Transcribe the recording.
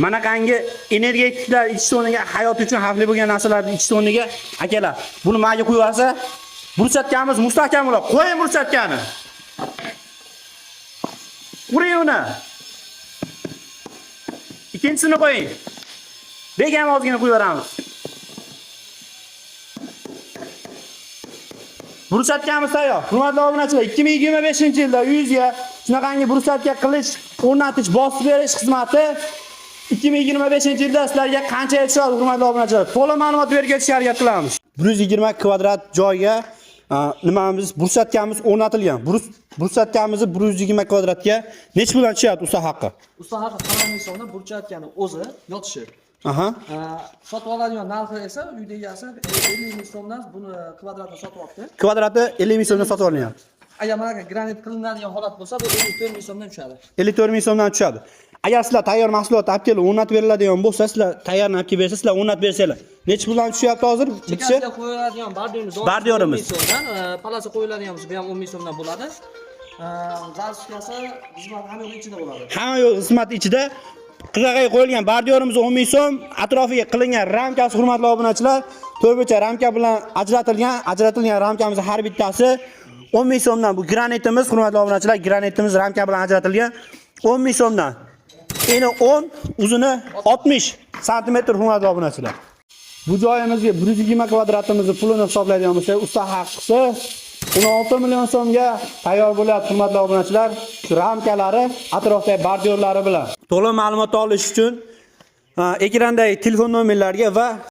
Manaqangi energetiklar ichish o'rniga, hayot uchun xavfli bo'lgan narsalarni ichish o'rniga, akalar, buni mayga quyib yuborsa, bruschatkamiz mustahkam bo'ladi. Qo'ying bruschatkani. Uring uni. Ikkinchisini qo'ying. Begam ozgina qo'yib yuboramiz. Bruschatkamiz tayyor. Hurmatli obunachilar, 2025-yilda uyingizga shunaqangi bruschatka qilish, o'rnatish, bosib berish xizmati 2025-yilda sizlarga qancha tushadi, hurmatli obunachilar? To'liq ma'lumot berib ketishga harakat qilamiz. 120 kvadrat joyga nimamiz, bruschatkamiz o'rnatilgan. Bruschatkamizni 120 kvadratga necha puldan tushyapti usta haqqi? Usta haqi 40 ming so'mdan burchatkani o'zi yotishi. Aha. Sotib oladigan narxi esa uyda egasi 50 ming so'mdan buni kvadratini sotyapti. Kvadrati 50 ming so'mdan sotib olinyapti. Agar mana granit qilinadigan holat bo'lsa, bu 54 ming so'mdan tushadi. 54 ming so'mdan tushadi. Agar sizlar tayyor mahsulot olib kelib o'rnatib beriladigan bo'lsa, sizlar tayyorni olib kelib bersa, sizlar o'rnatib bersanglar, necha puldan tushyapti hozir? Bitishi? Chekasiga qo'yiladigan bordyurimiz Bordyurimiz. 10 ming so'mdan, palasa qo'yiladigan bo'lsa, bu ham 10 ming so'mdan bo'ladi. Zaruskasi xizmat hamma yo'q ichida bo'ladi. Hamma yo'q xizmat ichida. Qirg'aga qo'yilgan bordyurimiz 10 ming so'm, atrofiga qilingan ramkasi, hurmatli obunachilar, to'rtburchak ramka bilan ajratilgan ramkamiz har bittasi 10 ming so'mdan. Bu granitimiz, hurmatli obunachilar, granitimiz ramka bilan ajratilgan 10 ming so'mdan. Eni 10, uzuni 60 santimetr, hurmatli obunachilar. Bu joyimizga 120 kvadratimizni pulini hisoblaydigan bo'lsak, usta haqqisi 16 million so'mga tayyor bo'lyapti, hurmatli obunachilar. Shu ramkalari, atrofdagi bordyurlari bilan. To'liq ma'lumot olish uchun ekrandagi telefon nomerlariga va